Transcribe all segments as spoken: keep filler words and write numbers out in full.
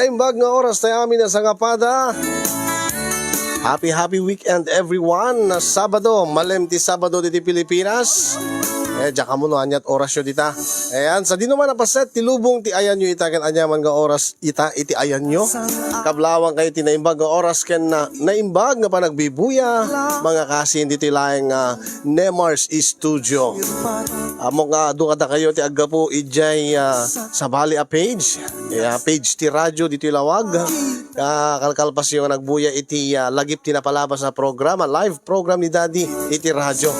Imbag nga oras tayo amin a sangapada. Happy, happy weekend, everyone. Na Sabado, malem ti Sabado diti Pilipinas. Eh, diak ammo no aniat orasyo dita. Ayan, sadino man a paset ti lubong ti ayanyo ita ken aniaman nga oras ita iti ayanyo. Kablawang kayo ti naimbag nga oras ken na, naimbag nga panagbibuya, mga kasin, ditoy laeng, ah, Nemar's Studio. Ammo nga adu kadakayo ti aggapu idiay, ah, sabali a page. Ya, page ti radyo ditoy lawag. Ah, kalkalpasyo nga nagbuya iti, ah, lagip ti napalabas a programa, live program ni Daddy iti radyo.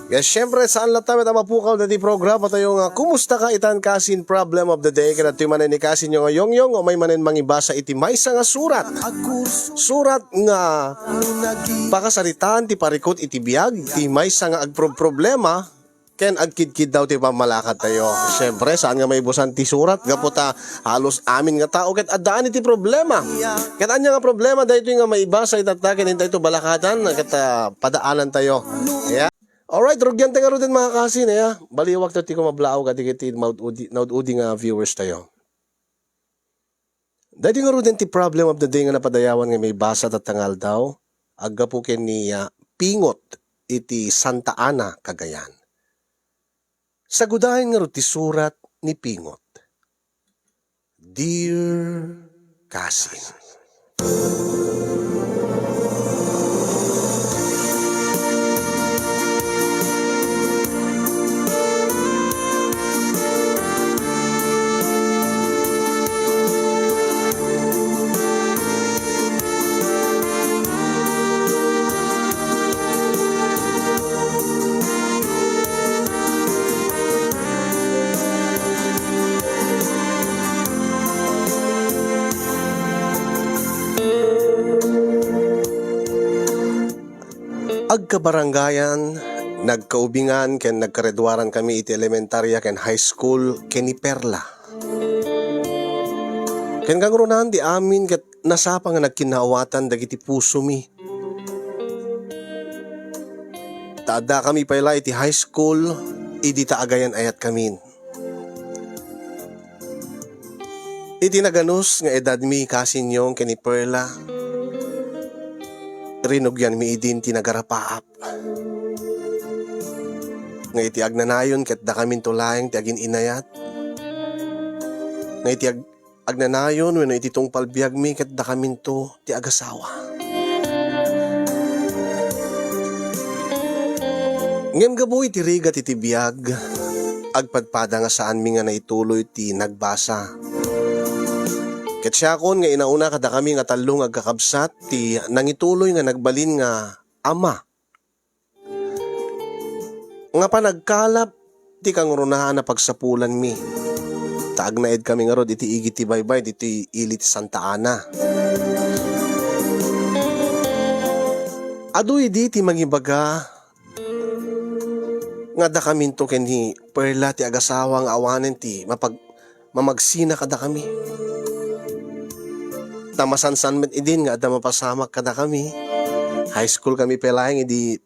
Yes, syempre, saan latta met a mapukaw dati programa tayo nga, "Kumusta ka, itan kasin, problem of the day?" Kadatoy manen ni kasinyo nga Yongyong, o may manen mangibasa iti maysa nga surat. Surat nga pakasaritaan ti parikut iti biag, ti maysa nga agproproblema, ken agkidkiddaw ti pammalakad tayo. Syempre, saan nga maibusan ti surat, gapu ta halos amin nga tao ket addaan iti problema. Ket ania nga problema daytoy nga maibasa itatta ken intay to balakatan, ket, ah, padaanan tayo. Yeah. Alright, rugyan tayo ngaruden, mga kasin, aya. Baliwak tayo ti kumablaw kadagiti maud-udi, naud-udi nga viewers tayo. Daydi ngaruden ti problem of the day nga napadayawan nga maibasa tatta nga aldaw, aggapu ken ni, ah, Pingot iti Santa Ana, Cagayan. Sagudayen ngarud ti surat ni Pingot. Dear Kasin. Agkabarangayan, nagkaubingan ken nagkareduaran kami iti elementaria ken high school ken ni Perla. Ken kangrunaan ti amin ket nasapa nga nagkinnaawatan dagiti pusomi. Ta addakami pay la iti high school idi ta agayan-ayatkamin. Iti naganus nga edadmi, kasinyo, ken ni Perla, rinugianmi idin ti nagarapaap. Nga iti agnanayon ket dakaminto laeng ti agin-inayat. Nga iti ag-, agnanayon wenno iti tungpal biagmi ket dakaminto ti agasawa. Ngem gapu iti rigat iti biag, agpadpada nga saanmi nga naituloy ti nagbasa. Ket siakon nga inauna kadakami nga tallo nga agkakabsat ti nangituloy nga nagbalin nga ama nga panagkalap ti kangrunaan a pagsapulanmi. Ta agnaedkami ngarud iti igid ti baybay ditoy ili ti Santa Ana. Adu idi ti mangibaga nga dakaminto ken ni Perla ti agasawa nga awanen ti mapag-, mamagsina kadakami. Ta masansan met idin nga adda mapasamak kadakami. High school kami pay laeng idi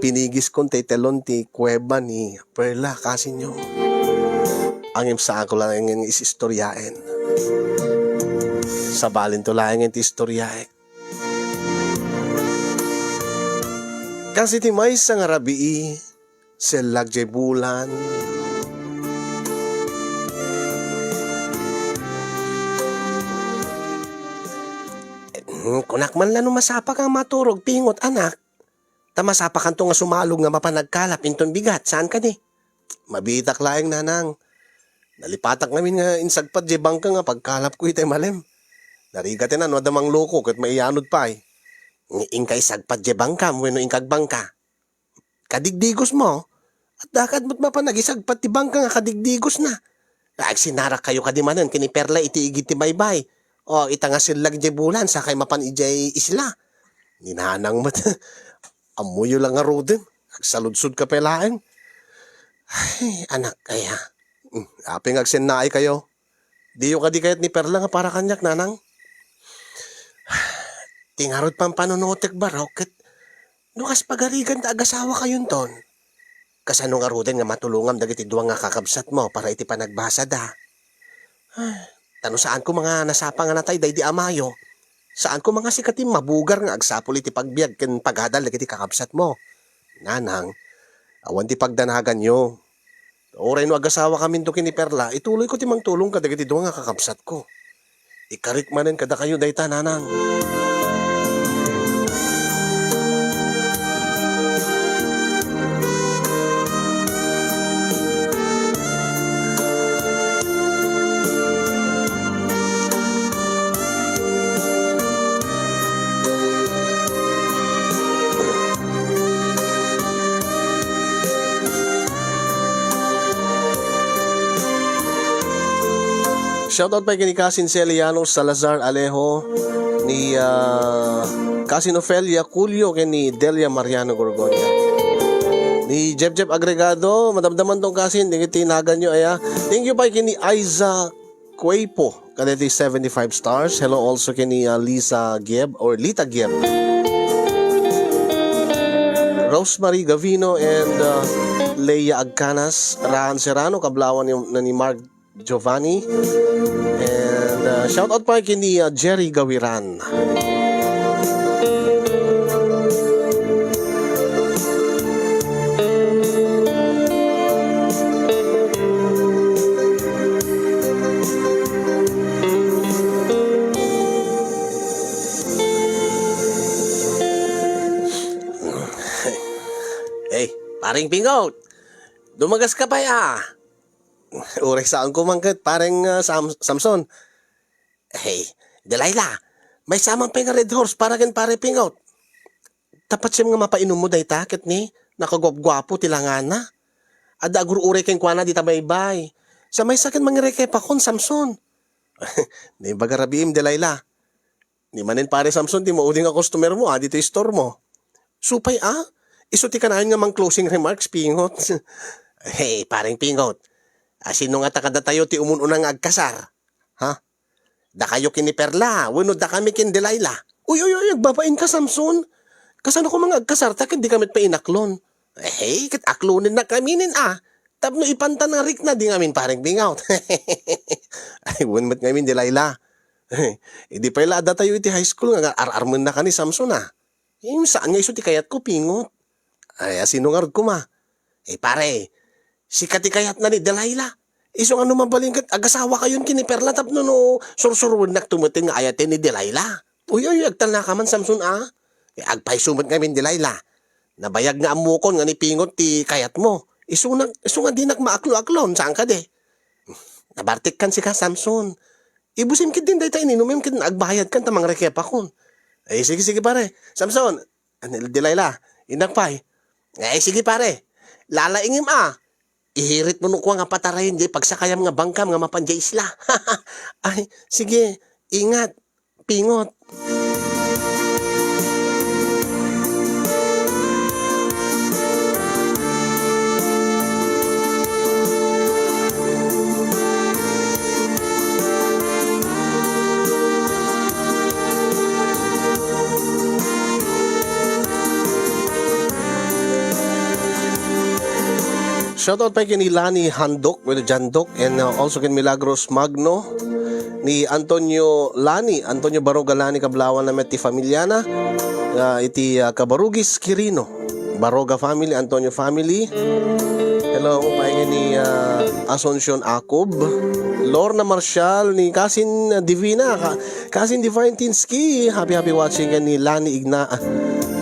pinigiskon tay telon ti kuweba ni Perla, kasinyo. Ngem saanko laengen nga is-istoriaen. Sabalinto laengen ti istoriaek. Kas iti maysa nga rabii, sellag jay bulan. Kunak man la no masapa ka maturog, Pingot, anak. Ta masapakanto nga sumalog nga mapan agkalap inton bigat, saan kadi? Mabiitak laeng, nanang. Nalipatak ngamin nga insagpat jay bangka nga pagkalapko itay malem. Narigaten a no adda mangloko ket maiyanod pay. Nga inka isagpat jay bangkam wenno inka agbangka? Kadigdigosmo? Adda kad met mapan agisagpat ti bangka nga kadigdigosna. Agsinarakayo kadi manen ken ni Perla iti igid ti baybay. O, ita nga sellag jay bulan, sakay mapan idiay isla. Ni nanang met. Ammoyo la ngaruden. Agsaludsodak pay laeng. Ay, anak, aya. Hmm, apay nga agsennaaykayo? Diyo kadi kayat ni Perla nga para kaniak, nanang? Ti ngarud pampanunotek, barok, ket no kas pagarigan ta agasawakayonton, kasano ngaruden nga matulongam dagiti dua nga kakabsatmo para iti panagbasada? Ta no saan koma nga nasapa nga natay daydi amayo, saan koma nga sika ti mabugar nga agsapul iti pagbiag ken pagadal dagiti kakabsatmo. Nanang, awan ti pagdanaganyo. Uray no agasawakaminto ken ni Perla, ituloyko ti mangtulong kadagiti dua nga kakabsatko. Ikarik manen kadakayo dayta, nanang. Shoutout pay ken ni Kasin Celiano Salazar Alejo, ni, ah, Kasin Ofelia Culio, ken ni Delia Mariano Gorgonia. Ni Jeb Jeb Agregado, madamdaman tong Kasin, dagiti naganyo, aya. Thank you pay ken ni Isaac Cuepo, kadagiti seventy-five stars. Hello also ken ni, ah, Lisa Gieb or Lita Gieb. Rosemary Gavino and, ah, Leia Agcanas, Rahan Serrano, kablawan ni, na ni Mark Giovanni. And, ah, shout out pa ken ni, ah, Jerry Gawiran. Hey, paring Pingot. Dumagas ka pay, ah. Uray saan ko man ket, pareng, ah, Sam-, Samson. Hey, Delilah, maysa man pay nga Red Horse para ken Pare Pingot. Tapno siak nga mapainummo dayta ket ni, nakaguapguapo ti langana. Adda agur-uray kenkuana dita baybay. Sa maysa ket mangirikepakon, Samson. Naimbag a rabiim, Delilah. Ni manen Pare Samson ti maudi nga customer mo, adi ti store mo. Supay a? Isu ti kanayon nga mang closing remarks, Pingot. Hey, Pareng Pingot. Asino ngata kadatayo ti umun-una nga agkasar? Ha? Dakayo ken ni Perla, wenno dakami ken Delilah? Uy, uy, uy, agbabain ka, Samson. Kasano koma nga agkasarta ket dika met pay inaklon? Hey, ket aklonennakami nen a. Tapno ipanta nga rikna di ngamin, Pareng Pingot. Ay, wen met ngamin, Delilah. Idi pay la addatayo iti high school nga ar-armennaka ni Samson, a. Saan nga isu ti kayatko, Pingot? Ay, asino ngarud koma? Eh, pare, sika ti kayatna ni Delilah. Isu nga no mabalin ket agasawakayon ken ni Perla tapno no sursuruennakto met nga ayaten ni Delilah. Uy, uy, agtalnaka man, Samson, a. Eh, agpayso met ngamin, Delilah. Nabayag nga ammokon nga ni Pingot ti kayatmo. Isu na, isu nga dinak maaklo-aklon, saan kadi? Nabartikkan sika, Samson. Ibusim ketdin dayta ininumem ket agbayadkan ta mangrekepakon. Ay, sige, sige, pare. Samson, ani, Delilah, innak pay. Ay, sige, pare. Lalaingem a. Ihiritmo no kua nga patarayen jay pagsakayam nga bangkam nga mapan jay isla. Ay, sige, ingat. Pingot. Shoutout pay ken ni Lani Handok, wenno Jandok, and, uh, also ken Milagros Magno, ni Antonio Lani, Antonio Baroga Lani, kablawan na met ti familiana, uh, iti, uh, Cabarugis Quirino, Baroga family, Antonio family. Hello, pay ken ni, uh, Asuncion Acob, Lorna Marshall, ni Kasin, uh, Divina, ka-, Kasin Divine Tinsky, happy, happy watching, ken ni Lani Igna-,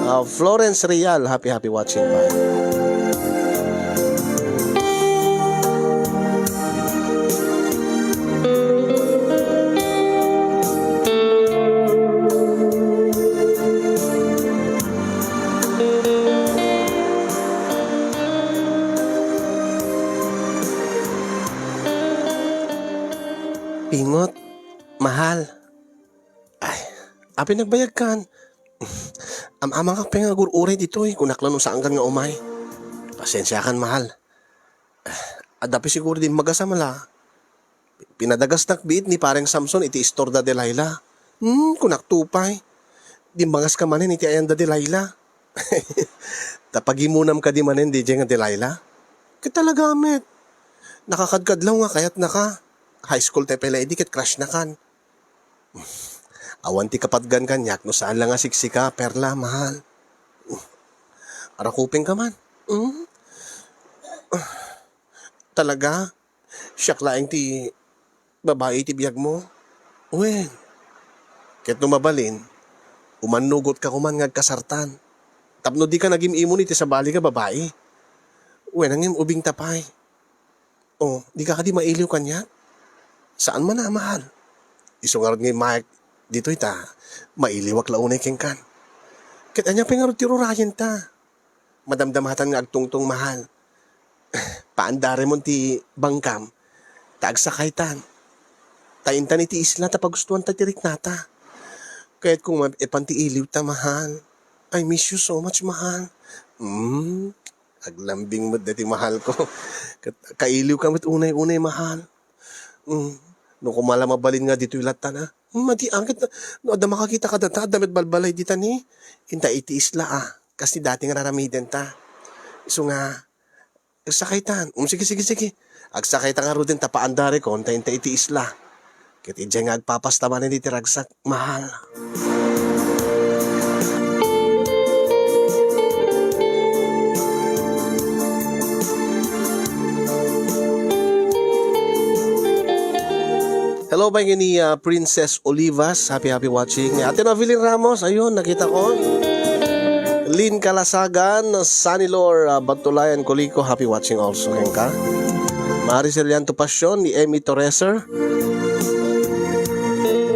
ah, Florence Real, happy, happy watching pa. Pingot, mahal. Ay, apay nagbayagkan? Am-amangak pay nga agur-uray ditoy, kunak la no saankan nga umay. Pasensiakan, mahal. Adda pay siguro di magasam la. Pinadagasnak biit ni Pareng Samson iti istorda Delilah. Hmm, kunak to pay. Dimbangaska manen iti ayanda Delilah. Ta pagimunam kadi manen diay nga Delilah? Ket talaga met. Nakakadkadlaw nga kayatnaka. High school tayo pay la idi ket crush na kan. Awan ti kapatgan kaniak no saan la nga siksika, Perla, mahal. Arakupeng ka man. Mm? Talaga? Siak laeng ti babai iti biagmo? Wen. Ket no mabalin, umannugotka koman nga agkasartan. Tapno dika nagim-imon iti sabali nga babai. Wen, ngem ubingta pay. Oh, dika kadi mailiw kaniak? Saan man a, mahal. Isu ngarud nga immayak ditoy ta mailiwak la unay kenkan. Ket ania pay ngarud ti ururayenta? Madamdamatan nga agtungtong, mahal. Paandaremon ti bangkam ta agsakaytan. Ta intan iti isla ta pagustuanta ti riknata. Kayatko nga maipan ti iliwta, mahal. I miss you so much, mahal. Mm. Aglambing met daytoy, mahal ko. Ket kailiwka met unay-unay, mahal. Mm. No koma la mabalin nga ditoy latta na. Mm, madi, angket no adda makakita kadata, adda met balbalay dita ni. Inta iti isla, ah. Kas ti dati nga raramidenta. Isu nga, agsakaytan. Um, sige, sige, sige. Agsakayta ngaruden ta paandarekon ta inta iti isla. Ket idiay nga agpapasta manen iti ragsak, mahal. Hello, pay ni, ah, Princess Olivas. Happy, happy watching. Ni Ate Novelyn Ramos, ayun, nakita ko. Lynn Calasagan, Sunny Lor, ah, Batulayan Colico, happy watching also kenka. Maricel Yanto Pasion, ni Emmy Torreser.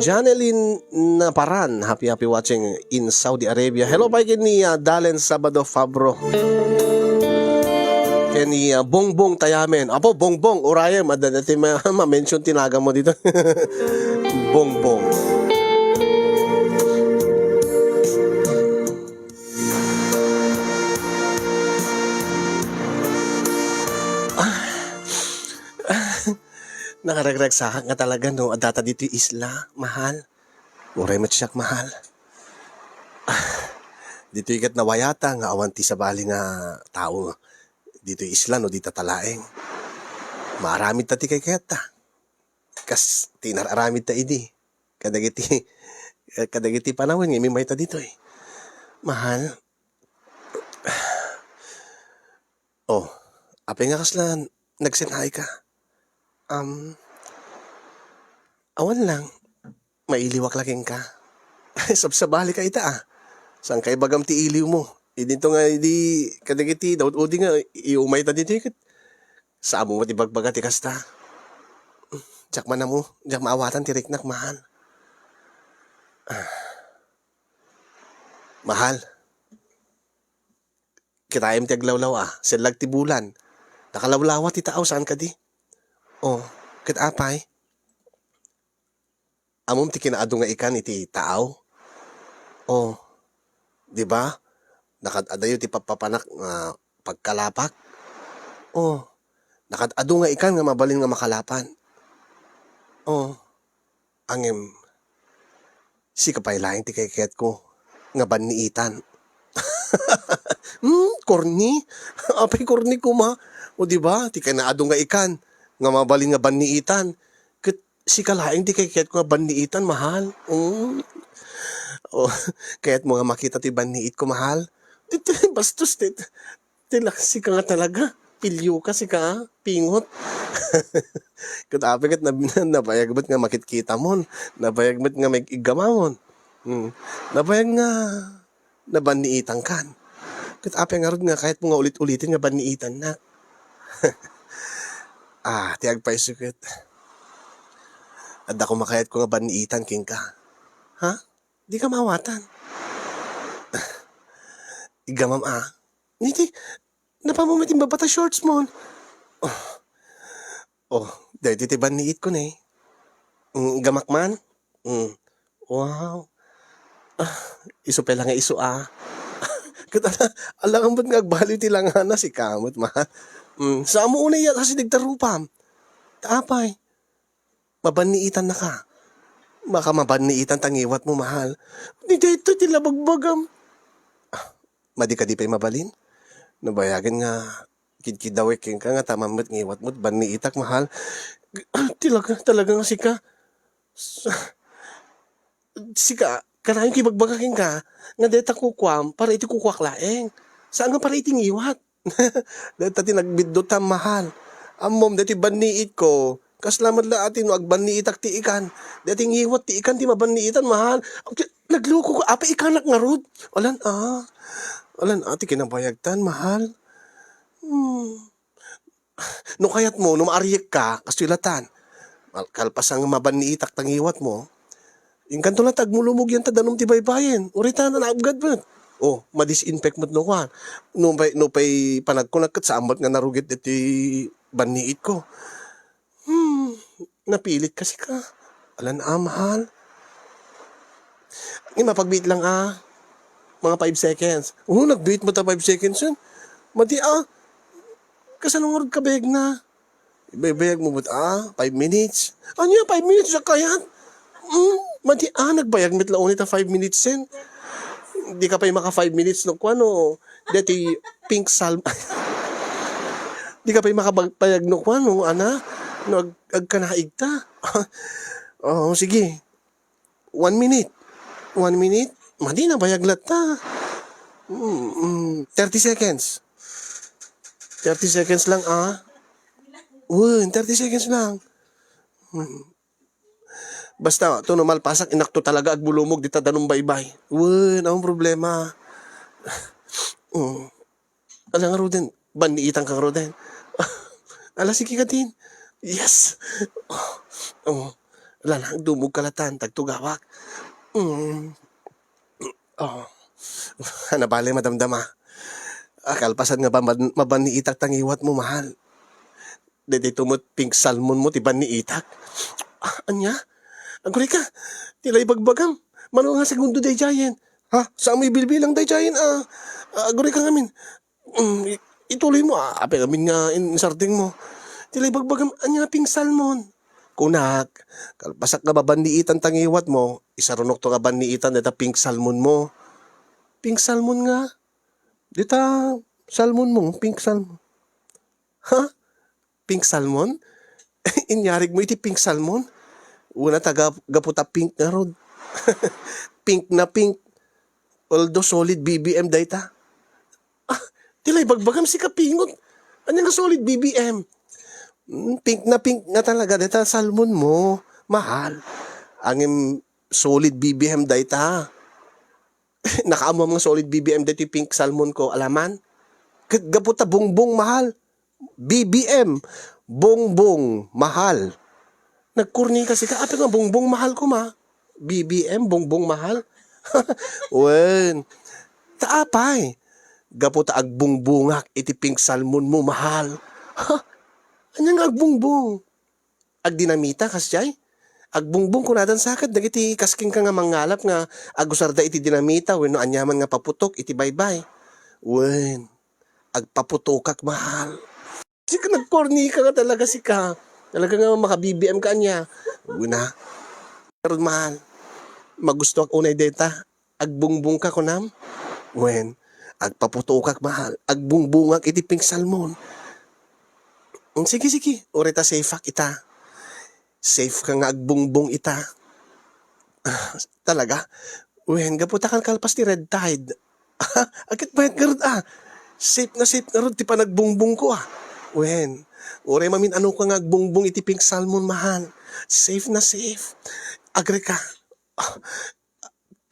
Janeline Naparan, happy, happy watching in Saudi Arabia. Hello, pay ken ni, ah, Dalen Sabado Fabro. Ken ni, ah, Bongbong Tayamen. Apo, Bongbong, urayem, adda dati ma-, ma-mention ti naganmo dita. Bongbong. Nakaragragsakak nga talaga no addata ditoy isla, mahal. Uray met siak, mahal. Ditoy ket nawayata nga awan ti sabali nga tao ditoy isla no di ta talaeng. Maaramid ta ti kaykayatta. Kas ti inar-aramid ta idi. Kadagiti, kadagiti panawen nga imimay ta ditoy. Mahal. Oh, apay nga kasla nagsenay ka? Um, awan lang. Mailiwak la kenka. Sabsabali ka ita, ah. Saan ka ibagam ti iliw mo? Idinto nga idi kadagiti daw udi nga iumay ta ditoy ket saan mo met ibagbaga ti kasta? Diak man ammo, diak maawatan ti riknak, mahal. Ah. Mahal. Kitaem ti aglawlaw, ah. Sellag ti bulan. Nakalawlawa ti taaw, saan kadi? Oh, ket apay? Ammom ti kinaadu nga ikan iti taaw? Oh, di ba? Nakaad-adayo ti pappapanak nga pagkalapak? Oh, nakaad-adu nga ikan nga mabalin nga makalapan. Oh, ngem, sika pay laeng ti kaykayatko nga banniitan. Hmm, corny? Apay corny koma? O, di ba? Ti kinaadu nga ikan nga mabalin nga banniitan. Ket sika laeng ti kaykayatko nga banniitan, mahal. Mm. O, kayatmo nga makita ti banniitko, mahal? Ti, ti, bastos ti, ti la-, sika nga talaga. Pilyo ka, sika, ah. Pingot. Ket apay ket nab-, nabayag met nga makitkitamon. Nabayag met nga mag-iggamamon. Hmm. Nabayag nga nabanniitankan. Ket apay ngarud nga kayatmo nga ulit-uliten nga banniitannak? Ah, ti agpayso ket adda koma kayatko nga banniitan kenka. Ha? Dika maawatan. Iggamam, ah. Iti, napan mo met imbaba ta shorts mon. Oh. Oh, daytoy ti banniitko ne. Mm, iggamak man? Mm. Wow. Ah, isu pay la nga isu, ah. Ket ala, ala nga met nga agbaliw ti langana, sika met, mahal. Mm, saan mo unay ya-, asideg ta rupam? Ta apay? Mabanniitannaka. Baka mabanniitan ta ngiwatmo, mahal. Ni daytoy ti labagbagam. Ah, madi kadi pay mabalin? Nabayagen nga kidkidawek kenka nga ta man met ngiwatmo, banniitak, mahal. Talaga, talaga nga sika. S-, sika, kanayon ko ibagbaga kenka, nga deta kukuam para iti kukuak laeng. Saan nga para iti ngiwat. Deta ti nagbiddutam, mahal. Ammom, deti banniitko. Kasla met la ati no agbanniitak ti ikan. Deti ngiwat ti ikan ti mabanniitan, mahal. Nagluko ka, apay ikanak ngarud. Alan, ah. Alan, ah, ti kinabayagtan, mahal. Hmm. No kayatmo, no maariyekka, kastoy latan. Mal-, kalpasan nga mabanniitak ta ngiwatmo, inkanto la ta agmulumog yan ta danum ti baybayen. Uray ta naabgad met. O, madisinfect met no kuan. No pay, no pay panagkunak ket saan met nga narugit deti banniitko. Hmm, napilit kasi ka. Alan a, mahal. Ni mapagbiit lang a. Mga five seconds. O, nagbiit met ta five seconds yan. Madi a. Kasano ngarud kabayag na? Ibaybayag mo met a, five minutes. Ania, five minutes, sa kayat? Hmm, madi a, nagbayag met la unay ta five minutes yan. Di ka pay maka five minutes no kuan no. Deti pink sal-, di ka pay makabag-, payag no kuan no, ana? No ag-, agkanaig ta. O, sige. One minute. One minute? Madi na, bayag latta. Mm, mm, thirty seconds. Thirty seconds lang, ah. Wen, thirty seconds lang. Mm. Basta, to no malpasak, inakto talaga agbulumog, dita danum baybay. Wen, ang problema. Mm. Ala ngaruden, banniitan ka ngaruden. Ala, sige ka din. Yes! O, o. Ala na, dumog ka latan, tagtugawak. Mm. O. Nabale, madamdama. Ah, kalpasan nga maban-, mabanniitak ta ngiwat mo, mahal. Daytoy met pink salmon mo ti banniitak. Ah, ania? Aguray ka, ti la ibagbagam. Mano nga segundo daydiayen? Ha? Saan mo ibilbilang daydiayen, ah? Ah, aguray ka ngamin. Mm, i-, ituloy mo, ah, apay ngamin nga in-, insardeng mo. Ti la ibagbagam, ania nga pink salmon? Kunak, kalpasak nga mabanniitan ta ngiwat mo, isarunok to nga banniitan dayta pink salmon mo. Pink salmon nga? Dayta salmon mo, pink salmon. Ha? Pink salmon? Inyarigmo iti pink salmon? Una ta gap-, gapu ta pink ngarud. Pink na pink. Although solid B B M dayta. Ah, ti la ibagbagam, sika pingot. Ania nga solid B B M? Mm, pink na pink nga talaga dayta salmon mo, mahal. Ngem solid B B M dayta. Nakaammoam nga solid B B M daytoy pink salmon ko, alaman? Ket gapu ta bungbong, mahal. B B M, bungbong, mahal. Nagkorni ka, sika, apay nga bungbong mahal koma? B B M, bungbong mahal? Wen, ta apay? Gapu ta agbungbongak iti pink salmon mo, mahal. Ha? Ania nga agbungbong? Agdinamita, kasdiay? Agbungbong kunadan sa ket dagiti kas kenka nga mangngalap nga agusarda iti dinamita wenno aniaman nga paputok iti baybay. Wen, agpaputokak, mahal. Sika, nagkorni ka nga talaga, sika. Talaga nga maka-B B M ka ania. Una. Karon, mahal, magustoak unay dayta. Agbungbong ka, kunam? Wen, agpaputokak, mahal. Agbungbongak iti pink salmon. Mm, sige, sige. Uray ta safeak ita. Safe ka nga agbungbong ita. Ah, talaga? Wen, gapu ta kalkalpas ti red tide. Ket bayat ngarud, ah. Safe na safe ngarud ti panagbungbong ko, ah. Wen, uray mamin-ano ka nga agbungbong iti pink salmon, mahal. Safe na safe. Agree ka? Ah,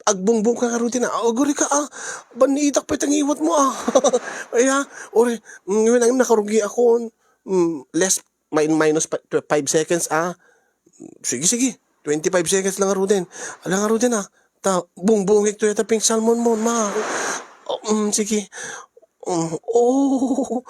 agbungbong ka ngarud, ah. Agree ka, ah. Banniitak pay ta ngiwat mo, ah. Ay, ah. Uray, mm, ngamin, ang nakarugiakon. Mm, less Min-, minus pa-, tw-, five seconds, ah. Sige, sige. Twenty-five seconds lang ngaruden. Ala ngaruden, ah. Ta, bungbongek to yata pink salmon mo, ma. Oh, mm, sige. Mm, oh.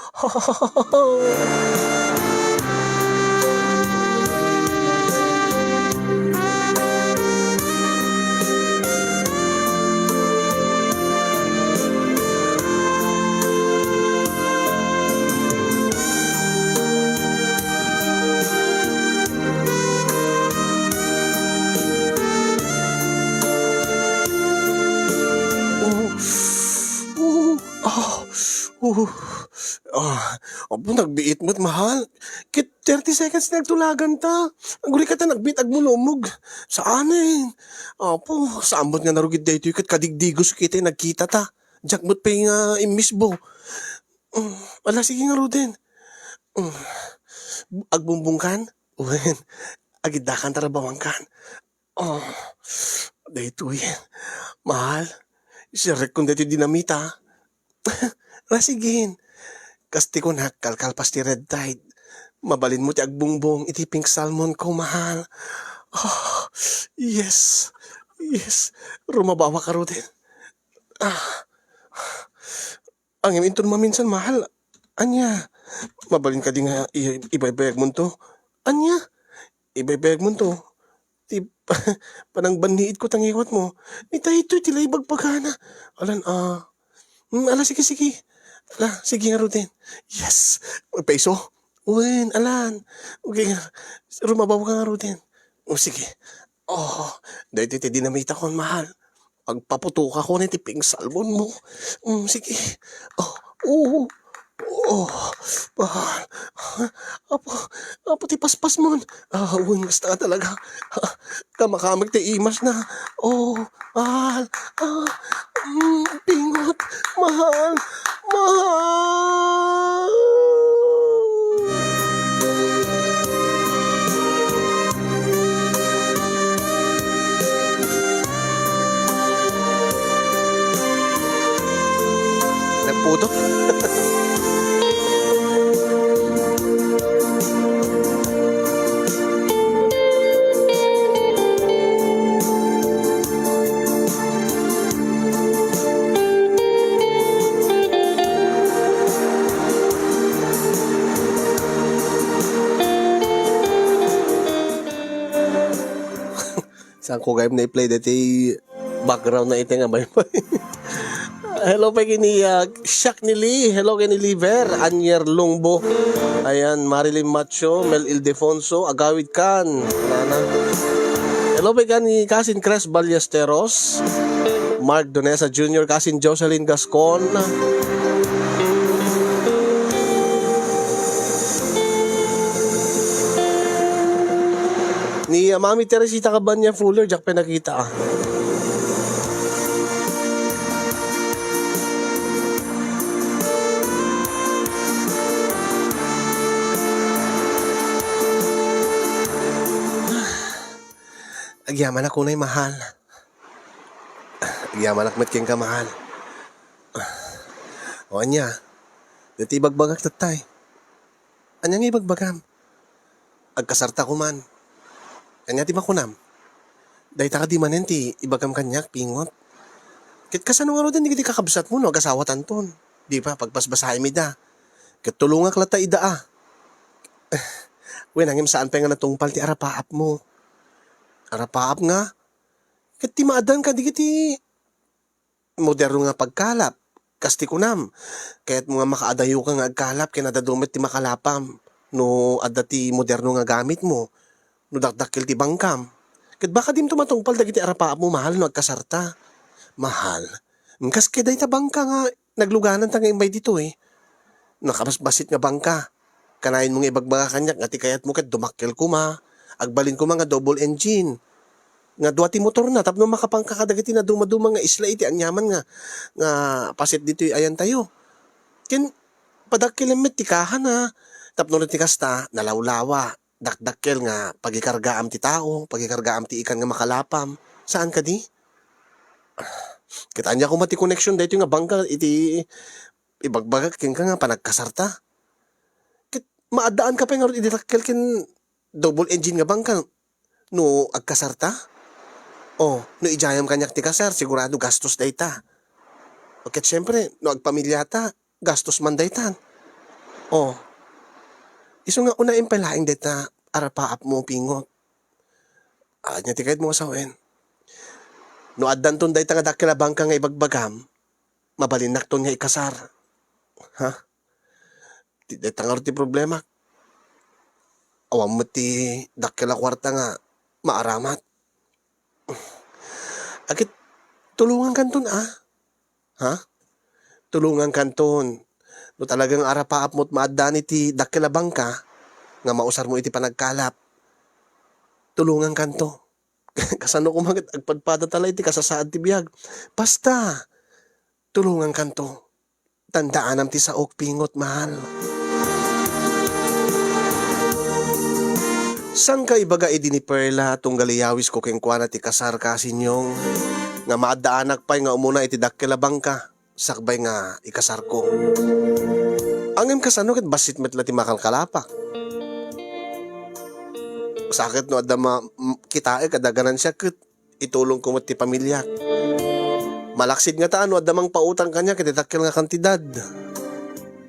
Oh, oh, ah, oh, ah, apo, nagbiit met, mahal. Ket Thirty seconds ti nagtulaganta. Aguray ka ta nagbiit agmulumog. Saanen? Apo, saan met nga narugit daytoy ket kadigdigos ket nagkitata. Diak met pay nga immisbo. Mm, ala, sige ngaruden. Mm, agbumbongkan? Wen, agiddakan ta rabawankan. Oh, daytoy. Mahal, sirekkon daytoy dinamita. Ala, sige. Kas ti kunak, kalkalpas ti red tide. Mabalinmo ti agbungbong iti pink salmon ko, mahal. Oh, yes. Yes. Rumabawak ngaruden. Ah. Ngem inton maminsan, mahal. Ania? Mabalin kadi nga i-, ibaybayagmonto? Ania? Ibaybayagmonto? Ti panangbanniitko ta ngiwatmo. Ni daytoy ti la ibagbagana. Alan, ah. Mm, ala, sige, sige. Ala, sige ngaruden. Yes! Magpaiso? Wen, alan. Okay, rumabawak ngaruden. O, sige. Oh, daytoy ti dinamitakon, mahal. Agpaputokakon iti pink salmonmo. Mm, sige. Oh, oo. Oh, mahal. Apo, apo ti paspasmon. Ah, wen, kasta nga talaga. Ah, kamakamek ti imasna. Oh, mahal. Ah, mm, pingot. Mahal. Mahal. Nagpudot. Saan ko gayam na i-play dati background na iti nga baybay? Hello pa ni, ah, Shaq ni Lee. Hello kay ni Liver, Anier Lungbo. Ayan, Marilyn Macho, Mel Ildefonso, Agawid Kan. Nana. Hello pa ni Kasin Cres Ballesteros, Mark Donesa Junior, Kasin Jocelyn Gascon. Ni, ah, Mami Teresita Cabanya Fuller, diak pay nakita, ah. Agyamanak unay, mahal. Agyamanak met kenka, mahal. O ania? Dati ibagbagak tattay. Ania nga ibagbagam? Agkasarta koman. Ania ti makunam? Dayta kadi manen ti ibagam kaniak, Pingot? Ket kasano ngaruden dagiti kakabsatmo no agasawatanton? Di ba, pagbasbasaem ida. Ket tulongak latta ida, a. Wen, ngem saan pay nga natungpal ti arapaapmo. Arapaap nga? Ket ti maaddaan kadagiti moderno nga pagkalap. Kas ti kunam, kayatmo nga makaadayoka nga agkalap ken adda dumet ti makalapam no adda ti moderno nga gamitmo, no dakdakkel ti bangkam. Ket baka dimto matungpal dagiti arapaapmo, mahal, no agkasarta. Mahal, kas kay dayta bangka nga naglugananta nga immay ditoy, nakabasbasit nga bangka. Kanayon mo nga ibagbaga kaniak nga ti kayatmo ket dumakkel koma, agbalin koma nga double engine. Nga dua ti motorna tapno makapangka kadagiti nadumaduma nga isla iti aniaman nga, nga paset ditoy ayantayo. Ken padakkelem met ti kahana, tapno no ti kasta, nalawlawa, dakdakkel nga pagikargaam ti tao, pagikargaam ti ikan nga makalapam. Saan kadi? Ket ania koma ti connection daytoy nga bangka iti ibagbagak kenka nga panagkasarta? Ket maaddaanka pay ngarud idi dakkel ken double engine nga bangka no agkasarta? O, no idiayam kaniak ti kasar, sigurado gastos dayta. O, ket siempre, no agpamiliata, gastos man daytan. O, isu nga unaem pay laeng dayta arapaapmo, Pingot. Ania ti kayatmo nga sawen? No addanton dayta nga dakkel a bangka nga ibagbagam, mabalinnakton nga ikasar. Ha? Ti, dayta ngarud ti problemak. Awan met ti dakkel a kuarta nga maaramat. Agit, tulongankanton, a? Ha? Tulongankanton. No talagang arapaapmo ti maaddaan iti dakkel a bangka, nga mausarmo iti panagkalap. Tulongankanto. Kasano koma ket agpadpadata la iti kasasaad ti biag? Basta, tulongankanto. Tandaanam ti saok, Pingot, mahal. Sangka ibaga idi ni Perla, tunggal iyawisko kenkuana ti kasar, kasinyong, nga maaddaanak pay nga umuna iti dakkel a bangka, sakbay nga ikasarko. Ngem kasano ket bassit met la ti makalkalapak? Saket no adda ma-, m-, kitaek a ganansya ket itulongko met ti pamiliak. Malaksid ngata no adda mangpautang kaniak iti dakkel nga kantidad.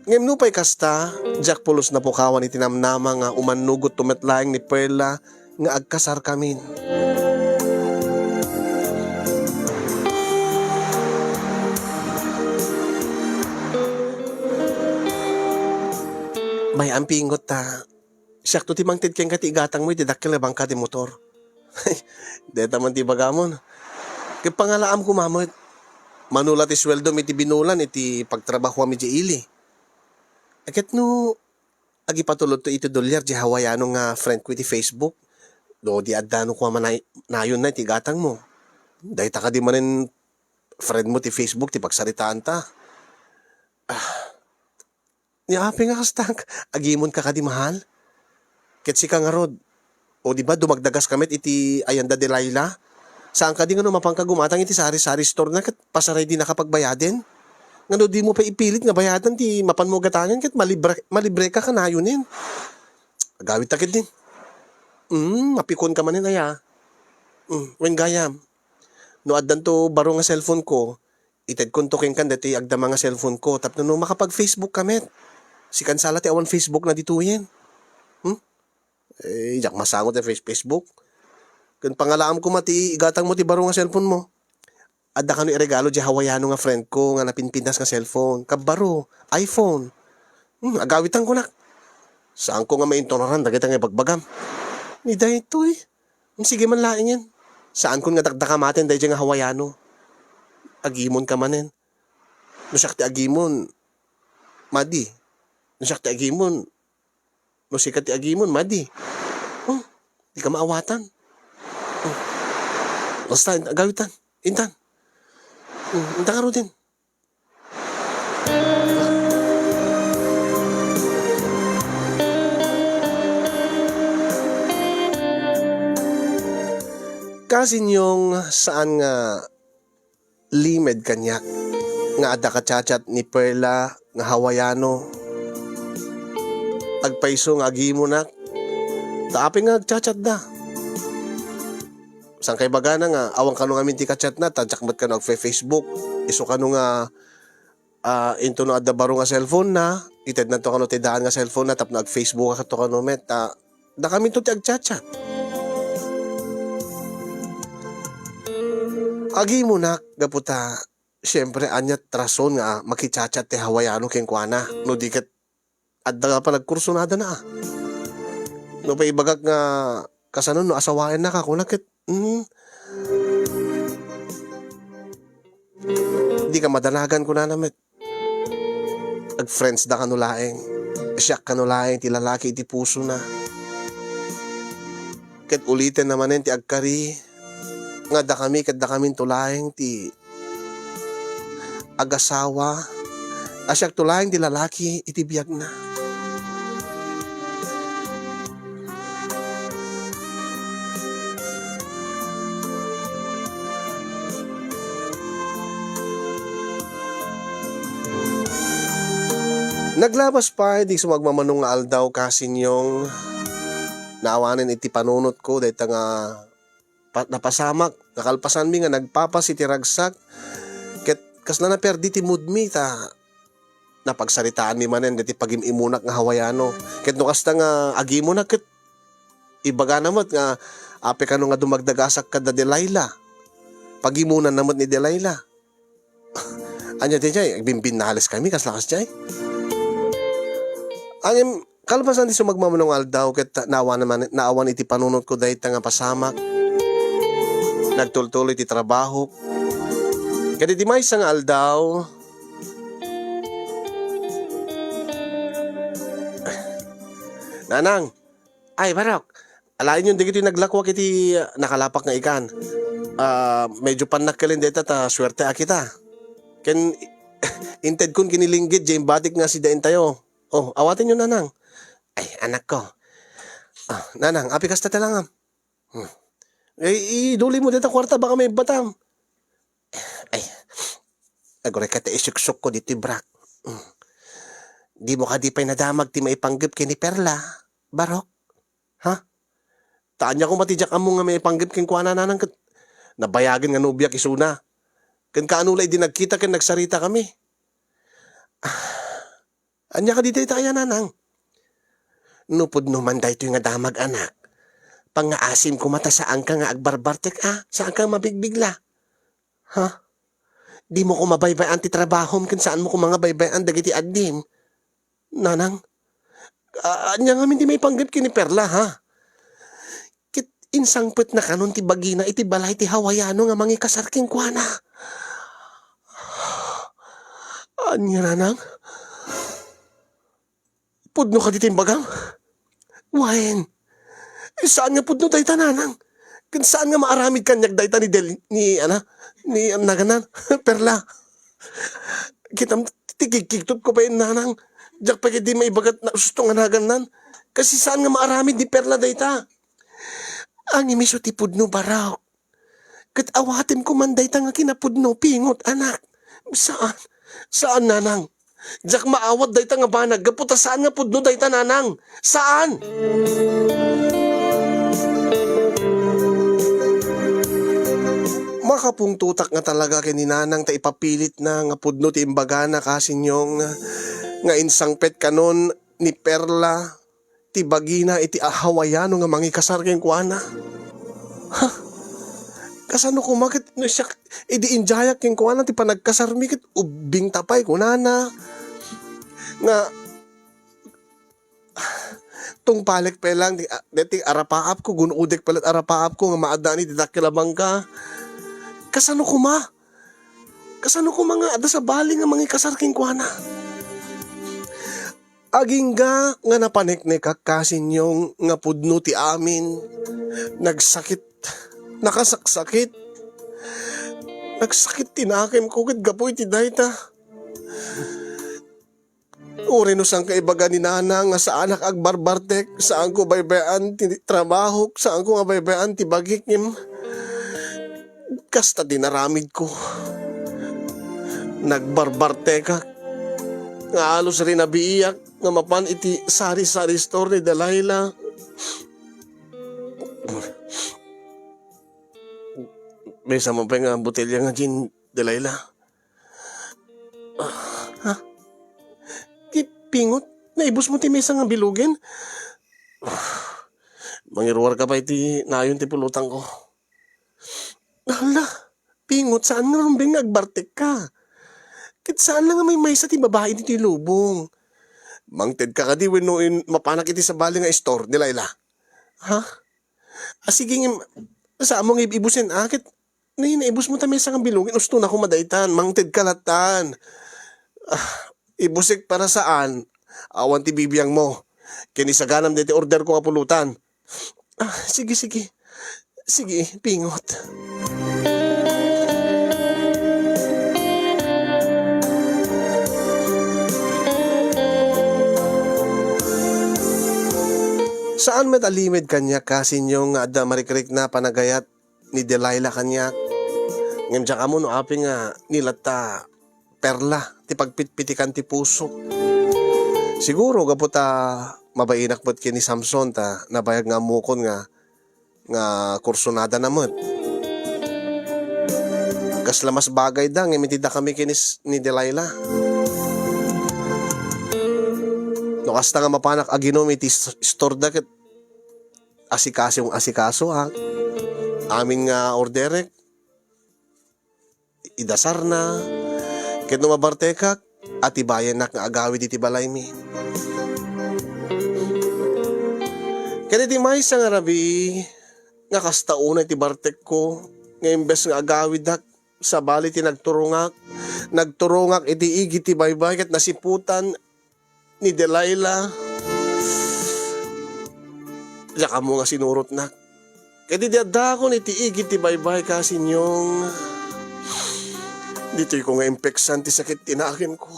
Ngem nupay kasta, diak pulos napukawan iti namnama nga umannugotto met laeng ni Perla nga agkasarkamin. Bay-am, Pingot, ta siakto ti mangted kenka ti igatangmo iti dakkel nga bangka ti motor. Dayta man ti ibagamon. Ket pangalaam koma met. Mano la ti sueldom iti binulan iti pagtrabahuam idiay ili. Ket no agipatulodto iti dolyar diay Hawaiano nga friend ko iti Facebook, no di adda no koma nay-, nayonna iti igatangmo. Dayta kadi manen friend mo ti Facebook ti pagsaritaanta. Ah, Ni apay nga kasta, agimonka kadi, mahal? Ket sika ngarud, o di ba, dumagdagaska met iti ayanda Delilah? Saan kadi nga no mapanka gumatang iti sari-sari store na ket pasaray dinaka pagbayaden? Nga no dimo pay ipilit nga bayadan ti mapanmo gatangen ket malibre-, malibreka kanayonen. Agawidta ketdin. Mm, mapikon ka manen aya. Mm, wen gayam. No addanto baro nga cellphone ko, itedkonto kenka daytoy agdama nga cellphone ko tapno no makapag-Facebook ka met. Sika sa la ti awan Facebook na ditoyen. Hmm? Eh, diak masango ti Face-, Facebook. Ken pangalaam koma ti igatangmo ti baro nga cellphone mo. Adda kano iregalo diay Hawaiano nga friend ko nga napinpintas nga cellphone. Kabbaro, iPhone. Hmm, agawitan ko nak. Saanko nga maintoraran dagita nga ibagbagam. Ni daytoy. Sige man laengen. Saankon nga dakdakamaten daydiay nga Hawaiano. Agimonka manen. No siak ti agimon, madi. No siak ti agimon, no sika ti agimon, madi. Hmm, dika maawatan. Hmm. Basta, agawitan. Intan. Hmm, intan ngaruden. Kasinyong, saan nga limed kaniak nga adda kachat-chat ni Perla nga Hawaiano. Agpayso nga agimonak. Ta apay nga agchat-chatda? Saan kay bagana nga awan kano ngamin ti kachatna, ta diak met kano agfe-Facebook. Isu kano nga, ah, into no adda baro nga cellphone na, itednanto kano ti daan nga cellphone na tapno agfacebook kano met, ta dakaminto ti agchat-chat. Agimonak gapu ta, siempre, aniat rason nga makichat-chat ti Hawaiano kenkuana, no di ket adda nga panagkursunadana, a. No pay ibagak nga, kasano no asawaennaka, kuna ket, mm, dika madanagan, kunana met. Agfriends da kano laeng. Siak kano laeng ti lalaki iti pusona. Ket ulitenna manen ti agkari nga dakami ket dakaminto laeng ti agasawa, a siakto laeng ti lalaki iti biagna. Naglabas pay ti sumagmamano nga aldaw, kasinyong, naawanen iti panunotko dayta nga pa-, napasamak, nakalpasanmi nga nagpapas iti ragsak, ket kasla naperdi ti moodmi ta napagsaritaanmi manen daytoy pagim-imunak nga Hawaiano. Ket no kasta nga agimona ket ibagana met nga, apay kano nga dumagdagasak kada Delilah? Pagimonanna met ni Delilah. Ania daydiay, agbimbinaleskami, kasla kasdiay? Ngem, kalpasan ti sumagmamano nga aldaw, ket naawan man, naawan iti panunotko dayta nga pasamak. Nagtultuloy ti trabahok. Ket iti maysa nga aldaw, Nanang, Ay, Barok, alaenyon dagitoy naglakuak iti, ah, nakalapak nga ikan. Ah, medyo pannakkelin dayta ta suerte a kita. Ken intedkon kinilinggit diay imbatik nga sidaentayo. Oh, awatenyo, Nanang. Ay, anakko. Ah, Nanang, apay kasta ti langam? Hmm. Ay, idulimo dayta kuarta, baka maibbatam. Ay, aguray ka ta isuksukko ditoy brak. Hmm. Dimo kadi pay nadamag ti maipanggep ken ni Perla, Barok? Ha? Ta ania koma ti diak ammo nga maipanggep kenkuana, Nanang, ket nabayagen nga nobiak isuna. Ken kaano la idi nagkita ken nagsaritakami? Ah, ania kadi dayta aya, Nanang? No pudno man daytoy nga damag, anak, pangngaasim koma ta saanka nga agbarbartek a, saanka nga mabigbigla. Ha? Dimo koma baybay-an ti trabahom ken saanmo koma nga baybay-an dagiti addim. Nanang, a-, ania ngamin ti maipanggep ken ni Perla, ha? Ket insangpetna kanon ti bagina iti balay ti Hawaiano nga mangikasar kenkuana. Ania, Nanang? Pudno kadi ti imbagam? Wen, saan nga pudno dayta, Nanang. Ken saan nga maaramid kaniak dayta ni Del-, ni, ana, ni, naganna, Perla. Kitam, ti kigkigtot ko pay, Nanang. Diak pay kadi maibagat na susto nga naganna. Kasi saan nga maaramid ni Perla dayta. Ngem isu ti pudno, Barok. Ket awatem koma dayta nga kinapudno, pingot, anak. Saan. Saan, Nanang. Diak maawat dayta nga banag gapu ta saan nga pudno dayta, Nanang. Saan. Makapungtotak nga talaga ken ni Nanang ta ipapilitna nga pudno ti imbagana, Kasinyong, nga insangpet kanon ni Perla ti bagina iti a-, Hawaiano nga mangikasar kenkuana. Ha? Kasano koma ket no siak idi indiayak kenkuana ti panagkasarmi ket ubbingta pay kunana nga tungpalek pay lang ti, a-, deti arapaapko, gun-odek pay laeng arapaapko nga maaddaan iti dakkel a bangka. Kasano koma? Kasano koma nga adda sabali nga mangikasar kenkuana? Agingga nga napaneknekak, Kasinyong, nga pudno ti amin. Nagsakit, nakasaksakit. Nagsakit ti nakemko ket gapu iti dayta. Uray no saan nga ibaga ni Nanang nga saanak agbarbartek, saanko baybay-an ti trabahok, saanko nga baybay-an ti bagik, ngem kasta ti naramidko. Nagbarbartekak nga alus rinabiiak nga mapan iti sari-sari store ni Delilah. Maysa man pay nga botelya nga gin, Delilah. Ha? Ti pingot, naibusmo ti maysa nga bilogen? Mangiruarka pay iti nayon ti pulotangko. Hala, pingot, saan nga rumbeng nga agbartekka? Ket saan la nga maymaysa ti babai ditoy lubong. Mangtedka kadi wenno in-, mapanak iti sabali nga store, Delilah? Ha? Ah, sige, ngem, saan mo nga ib-, ibusen, ah, ket Nay, naibusmo ta maysa nga bilogen, usto na koma daytan, mangtedka lattan. Ah, ibusek para saan? Awan ti bibiangmo. Ken isaganam daytoy orderko nga pulutan. Ah, sige, sige. Sige, pingot. Saan met a limed kaniak, Kasinyong, nga adda marikrikna panagayat ni Delilah kaniak. Ngem diak ammo no apay nga ni latta Perla ti pagpitpitikan ti pusok. Siguro gapu ta mabainak met ken ni Samson ta nabayag nga ammokon nga, nga kursunadana met. Kasla mas bagayda ngem iti dakami ken ni s-, ni Delilah. No kasta nga mapanak aginom iti s-, store da ket asikaso, asikasoak. Amin nga orderek, idasarna. Ket no mabartekak, atibayennak nga agawid iti balaymi. Ket iti maysa nga rabii, nga kasta unay ti bartekko, nga imbes nga agawidak, sabali ti nagturongak, nagturongak iti igid ti baybay ket nasiputan ni Delilah. Diak ammo nga sinurotnak. Ket idi addaakon iti igid ti baybay, Kasinyong, ditoyko nga impeksan ti sakit ti nakemko.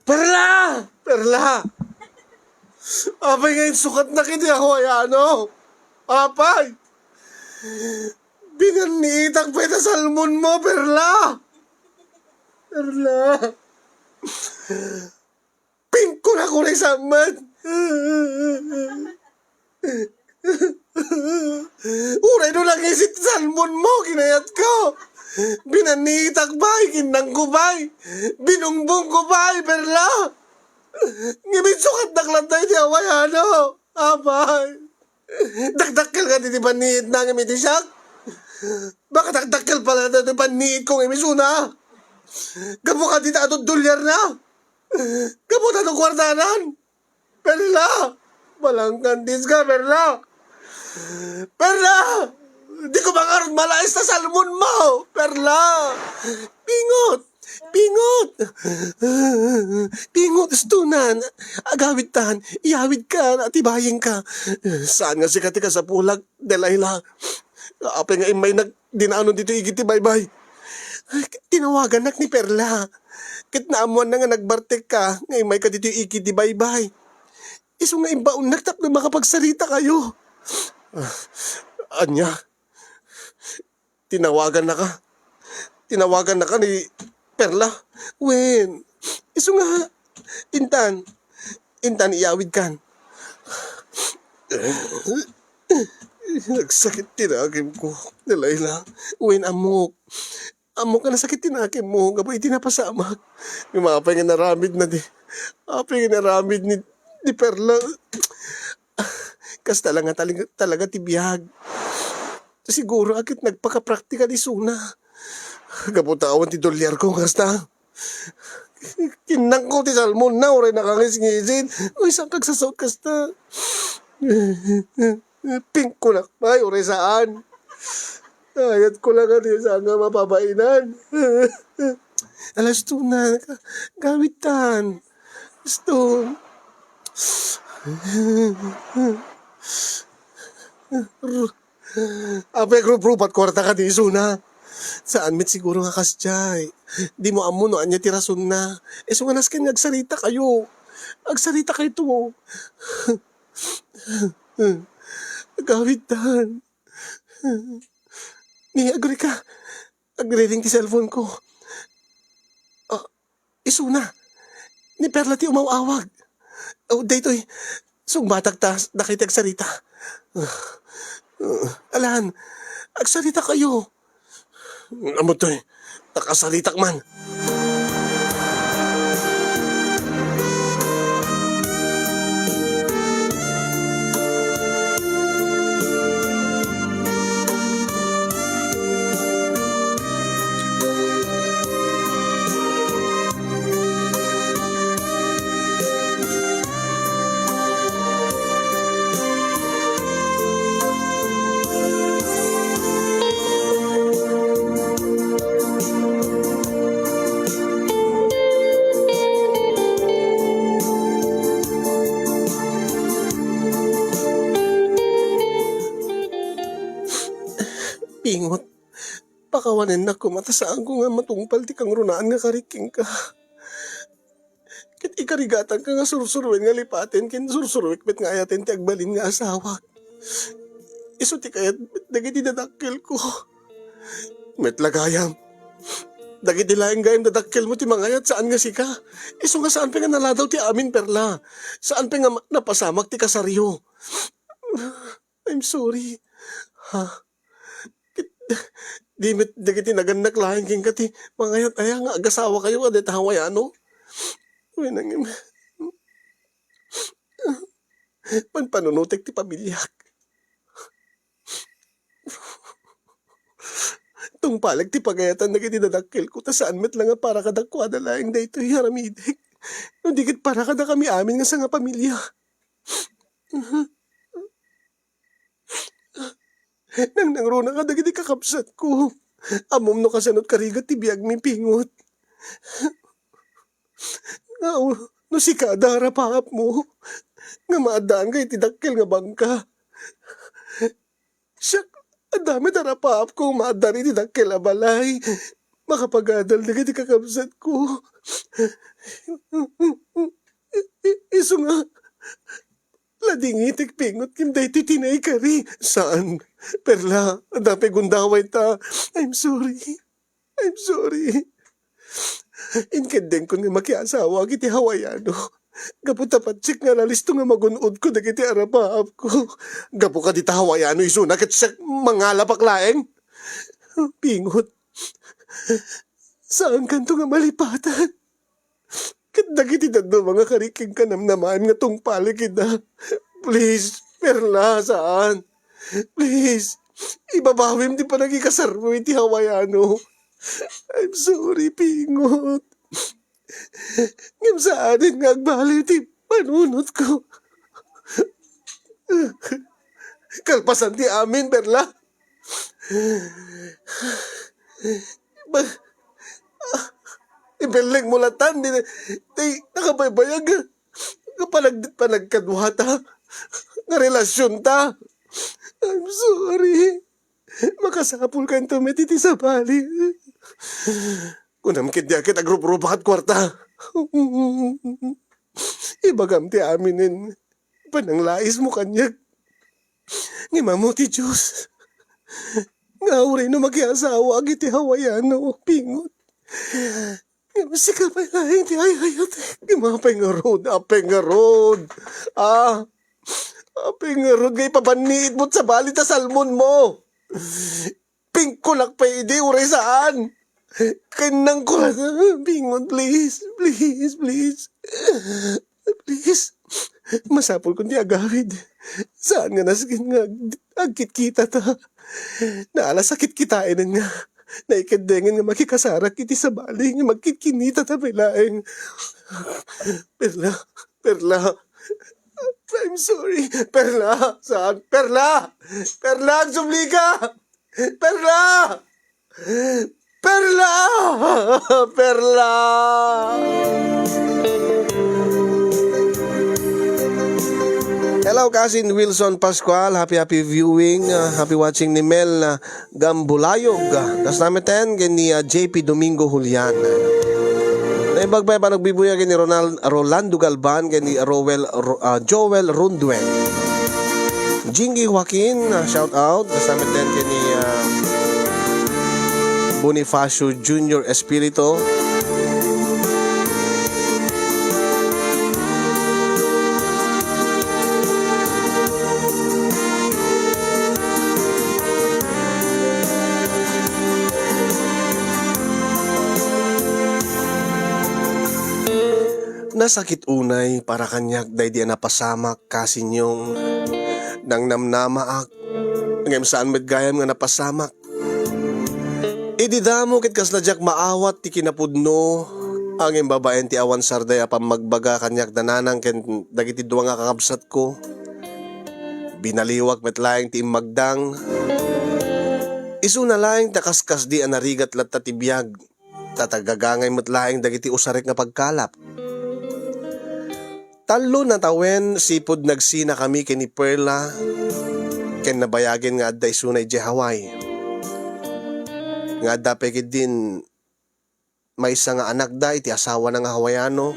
Perla! Perla! Apay nga insukatnak iti Hawaiano? Apay! Binanniitak pay ta salmonmo, Perla! Perla! Pingko na ko na isamman! Uray no nangisit salmonmo, kinayatko! Binanniitak pay, kinnangko pay, binungbongko pay, Perla! Ngem insukatnak latta iti Hawaiano. Apay! Dakdakkel kadi ti panniitna ngem iti siak? Makadakdakkel pay latta ti panniitko ngem isuna? Gapu kadi ta adu ti dolyarna? Gapu ta adu ti kuartana? Perla! Malangkandiska, Perla! Perla! Diko mangarud malais ta salmonmo! Perla! Pingot! Pingot! Pingot, istonan! Agawidtan! Iyawidkan! Atibayengka! Saan nga sika ti kasapulak, Delilah? Apay nga immaynak dinanon ditoy igid ti baybay? Tinawagannak ni Perla. Ket naammoanna nga nagbartekka nga immayka ditoy igid ti baybay. Isu nga imbaonnak tapno makapagsaritakayo. Ah, ania? Tinawagannaka? Tinawagannaka ni Perla? Wen, isu nga, intan, intan iyawidkan. Nagsakit ti nakemko, Delilah. Wen, ammok. Ammok nga nasakit ti nakemmo gapu iti napasamak. Ngem apay nga inaramidna di, apay nga inaramid ni, ni Perla? Kasta la nga taling-, talaga ti biag. Siguro a ket nagpakapraktikal isuna. Gapu ta awan ti dolyarko, kasta. Kinnangko ti salmonna, uray nakangisngisin. Uy, saan kagsasaot kasta? Pingko nak pay, uray saan. Ayatko la nga di saan nga mapabainan. Ala, istonan, gawidtan. Iston. Apay, agrubrubat kuarta kadi isuna. Saan met siguro nga kasdiay. Dimo ammo no ania ti rasonna. Isu nga nasken nga agsaritakayo. Agsaritakayo to. Gawidtan. Ni, agrika. Agriring ti cellphone ko. Ah, isuna. Ni Perla ti umaw-awag. Oh, daytoy. Sungbatak ta, dakay ti agsarita. Ah, ah, alan, agsaritakayo. Amotoy, nakasaritak man. Pingot, pakawanennak koma ta saanko nga matungpal ti kangrunaan nga karik kenka. Ket ikarigatanka nga sursuruen nga lipaten ken sursuruek met nga ayaten ti agbalin nga asawak. Isu ti kayat met dagiti dadakkelko. Met la gayam. Dagiti laeng gayam dadakkelmo ti mangayat, saan nga sika. Isu nga saan pay nga naladaw ti amin, Perla. Saan pay nga ma-, napasamak ti kasaryo. I'm sorry. Ha? Ket di met dagiti nagannak laeng kenka ti mangayat aya nga agasawakayo a dayta Hawaiano? Wen, nangem-, panpanunotek ti pamiliak. Tungpalek ti pagayatan dagiti dadakkelko, ta saan met la nga para kadakuada laeng daytoy aramidek. No di ket para kadakami amin nga sangapamilia. Nangnangruna kadagiti kakabsatko. Ammom no kasano ti karigat ti biagmi, Pingot. Nga, no sika adda arapaapmo, nga maaddaanka iti dakkel nga bangka. Siak, adda met arapaapko nga maaddan iti dakkel a balay. Makapagadal dagiti kakabsatko. I-, i-, isu nga, ladingitek pingot ken daytoy ti naikari. Saan? Perla, adda pay gundawayta. I'm sorry. I'm sorry. Inkeddengko nga makiasawaak iti Hawaiano. Gapu ta patsik nga nalisto nga magun-odko dagiti arapaapko. Gapu kadita Hawaiano isuna ket siak mangalapak laeng. Pingot. Saankanto nga malipatan. Ket dagiti dadduma nga kari kenka, namnamaem nga tungpalek ida. Please, Perla, saan? Please, ibabawim ti panagikasarmo iti Hawaiano. I'm sorry, Pingot. Ngem saanen nga agbaliw ti panunotko. Kalpasan ti amin, Perla. Ba-, ah, ibellengmo latan, di, di, nakabaybayag nga panag-, panagkaduata nga relasyonta. I'm sorry. Makasapulkanto met iti sabali. Kunam ketdi a ket agruprupakat kuarta. Ibagam ti aminen pananglaismo kaniak. Ngem ammo ti Dios nga uray no makiasawaak iti Hawaiano, Pingot, ngem sika pay laeng ti ay-ayatek. Ngem apay ngarud, apay ngarud? Ah, apay ngarud nga ipabanniitmo ti sabali ta salmonmo? Pingkolak pay idi uray saan. Kennangko la, Pingot, please, please, please. Please. Masapulkon ti agawid. Saan nga nasken nga ag-, agkitkitata. Naalas a kitkitaenen nga naikeddengen nga makikasarak iti sabali nga magkitkinitata pay laeng. Perla, Perla. I'm sorry. Perla, saan? Perla! Perla, agsublika! Perla! Perla! Perla! Hello, Cousin Wilson Pascual. Happy, happy viewing. Uh, happy watching ni Mel, uh, Gambulayog. Uh, kasnameten ken ni, uh, J P Domingo Julian. Naimbag pay a panagbibuya ken ni Ronald, Rolando Galban, ken ni Roel, Ro-, uh, Joel Runduen. Jingy Joaquin, ah, shout out. Kasnameten ken ni, ah, Bonifacio Junior Espirito. Nasakit unay para kaniak daydi a napasamak, kasinyong nangnamnamaak, ngem saan met gayam nga napasamak. Idi damo ket kasla diak maawat ti kinapudno, ngem babaen ti awan sarday a pammagbaga kaniak da nanang ken dagiti dua nga kakabsatko. Binaliwak met laeng ti immagdang. Isuna laeng ta kaskasdi a narigat latta ti biag. Tatagagangay met laeng dagiti usarek nga pagkalap. Tallo na tawen sipud nagsinakami ken ni Perla, ken nabayagen nga adda isuna idiay Hawaii. Nga adda pay ketdin maysa nga anakda iti asawana nga Hawaiano.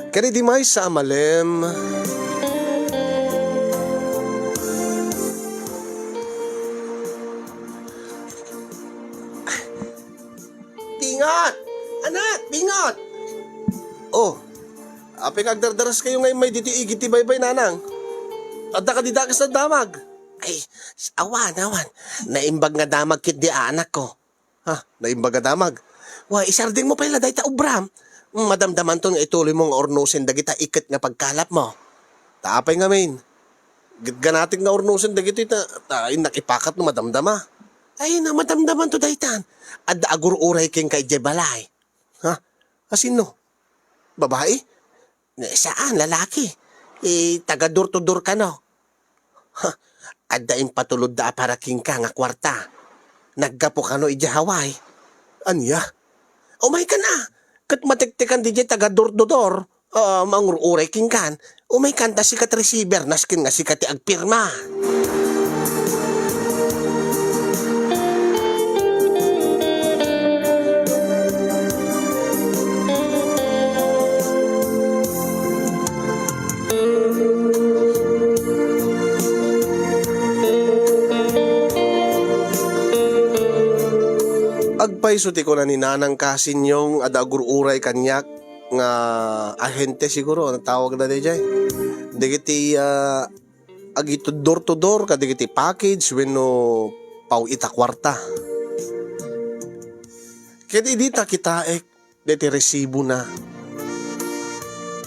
Ken idi maysa a malem, Pingot! Anak, Pingot! Oh, apay nga agdardaraskayo nga immay ditoy igid ti baybay, nanang? Adda kadi dakes a damag? Ay, s-, awan, awan. Naimbag nga damag ketdi a anakko. Ha, naimbag a damag? Wa, isardengmo pay la dayta obram. Madamdamanton nga ituloymo nga urnosen dagita iket nga pagkalapmo. Ta apay ngamin? Gitganatek nga urnosen dagitoy ta, ta innak ipakat no madamdama. Ay, na madamdamanto daytan. Adda agur-uray kenka idiay balay. Ha? Asino? Babae? Ne, saan, lalaki. Eh, taga door to door kano. Ha? Adda impatulodda a para kenka nga kuarta. Naggapu kano idiay Hawaii. Ania? Umaykan a! Ket matektekan diay taga door to door, ah, mangur-uray kenkan. Umay kanta sika ti receiver, nasken nga sika ti agpirma. Agpayso ti kuna ni Nanang Kasinyong, adda agur-uray kaniak nga ahente, siguro, ano tawagda daydiay? Dagiti, ah, agitud door to door, kadagiti package wenno paw-it a kuarta. Ket idi ta kitaek daytoy resibona,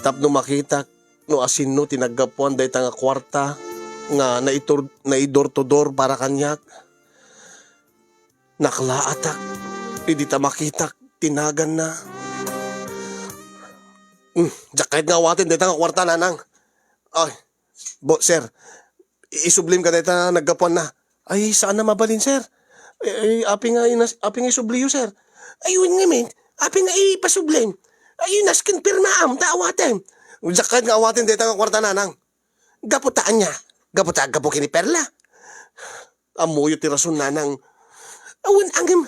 tapno makitak no asinno ti naggapuan dayta nga kuarta nga naitur-, nai-door to door para kaniak, naklaatak idi ta makitak ti naganna. Hmm, diak kayat nga awaten dayta nga kuarta, Nanang. Ay, bo-, sir, i-, isublim ka dayta naggapuanna. Ay, saan a mabalin, sir. Ay, ay, apay nga inas-, apay nga isubliyo, sir? Ay, wen ngamin, apay nga ipasublim? Ay, nasken pirmaam, ta awatem. Diak kayat nga awaten dayta nga kuarta, Nanang. Gapu ta ania? Gapu ta gapu ken ni Perla? Ammoyo ti rason, Nanang. Awan, angem.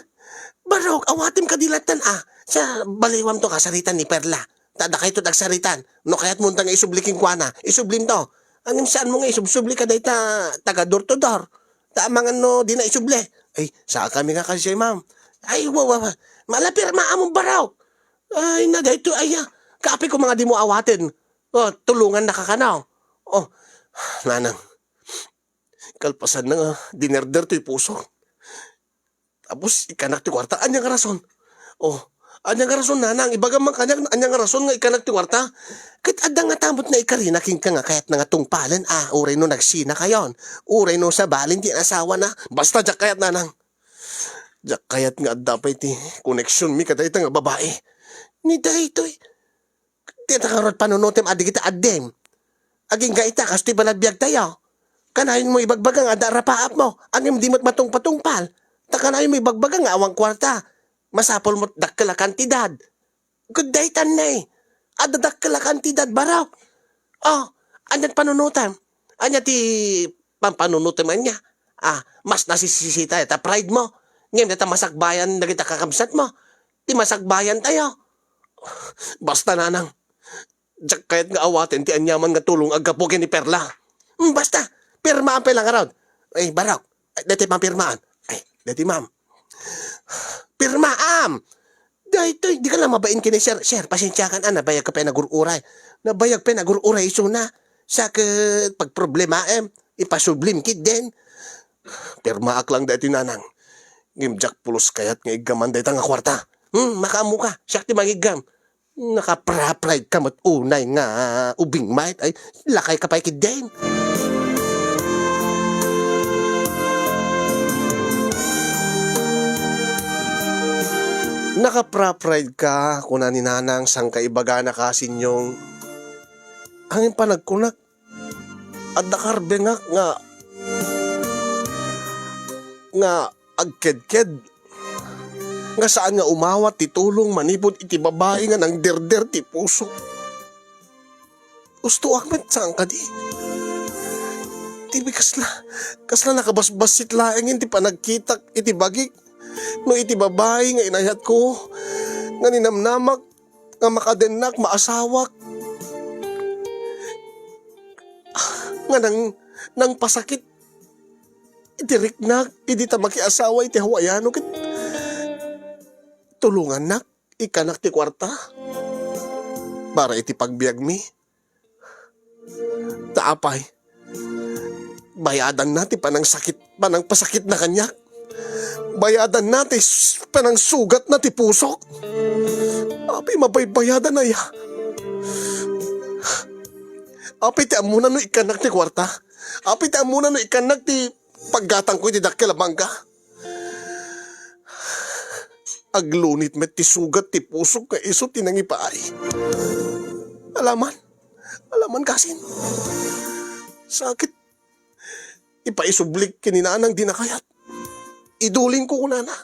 Barok, awatem kadi lattan, a. Sa baliwamto nga saritan ni Perla. Ta dakayto ti agsaritan. No kayatmo unta nga isubli kenkuana, isublimto. Angem, saanmo nga isubsubli kadayta taga door to door. Ta amangan no dina isubli. Ay, saakami nga kasdiay, ma'am. Ay, wa, wa, wa. Mala pirmaamon, barok. Ay, na daytoy, aya. Kaapay koma nga dimo awaten. O, tulongannaka kano. O, Nanang. Kalpasanna nga dinerder toy pusok. Tapos, ikkanak ti kuarta. Ania nga rason? O, ania nga rason, Nanang? Ibagam man kaniak, ania nga rason nga ikkanak ti kuarta? Ket adda ngata met naikarina kenka nga kayatna nga tungpalen, a, uray no nagsinakayon, uray no sabalen ti asawana. Basta, diak kayat, Nanang. Diak kayat nga adda pay ti koneksionmi kadayta nga babai. Ni daytoy, dayta ngarud panunotem a dagiti addim. Agingga ita, kastoy bala ti biagtayo. Kanayonmo ibagbaga nga adda rapaapmo, ngem di met matungpatungpal. Ta kanayonmo ibagbaga nga awan kuarta. Masapul met dakkel a kantidad. Ket daytan nay, adda dakkel a kantidad, barok. O, ania ti panunotem? Ania ti pampanunotem ania? A, mas nasisisita ta pride mo. Ngem dayta masakbayan dagiti kakabsatmo. Ti masakbayantayo. Basta, Nanang, diak kayat nga awaten ti aniaman nga tulong aggapu ken ni Perla. Hmm, basta, pirmaam pay la ngarud. Ay, barok. Ay, daytoy pampirmaan. Ay, daytoy, ma'am. Pirmaam! Daytoy, dika la mabain ken ni sir. Sir, pasensiakan, a, nabayag ka pay nagur-uray. Nabayag pay nagur-uray isuna. Sa ket pagproblemaem, ipasublim ketdin. Pirmaak lang daytoy, Nanang. Ngem diak pulos kayat nga iggaman dayta nga kuarta. Hmm, makaammoka, siak ti mangiggam. Nakapride ka met unay nga ubing, mait. Ay, lakay ka pay ketdin. Nakapride ka, kuna ni Nanang, saan ka ibagana, Kasinyong. Ngem panagkunak, adda karbengak nga, nga agkedked, nga saan nga umawat ti tulong manipud iti babai nga nangderder ti pusok. Ustoak met, saan kadi? Ti kasla, kasla nakabasbassit laengen ti panagkitak iti bagik. No iti babai nga inayatko, nga ninamnamak, nga makadennak, maasawak, nga nang-, nangpasakit iti riknak, idi ta makiasawa iti Hawaiano, ket tulongannak, ikkanak ti kuarta para iti pagbiagmi. Ta apay, bayadanna ti panangsakit, panangpasakitna kaniak. Bayadanna ti s-, panangsugatna ti pusok. Apay, mabaybayadan aya? Apay ti ammona no ikkannak ti kuarta? Apay ti ammona no ikkannak ti paggatangko iti dakkel a bangka? Aglunit met ti sugat ti pusok nga isu ti nangipaay. Alaman, alaman, Kasin. Sakit. Ipaisublik ken ni Nanang dina kayat. Idulingko, kunana.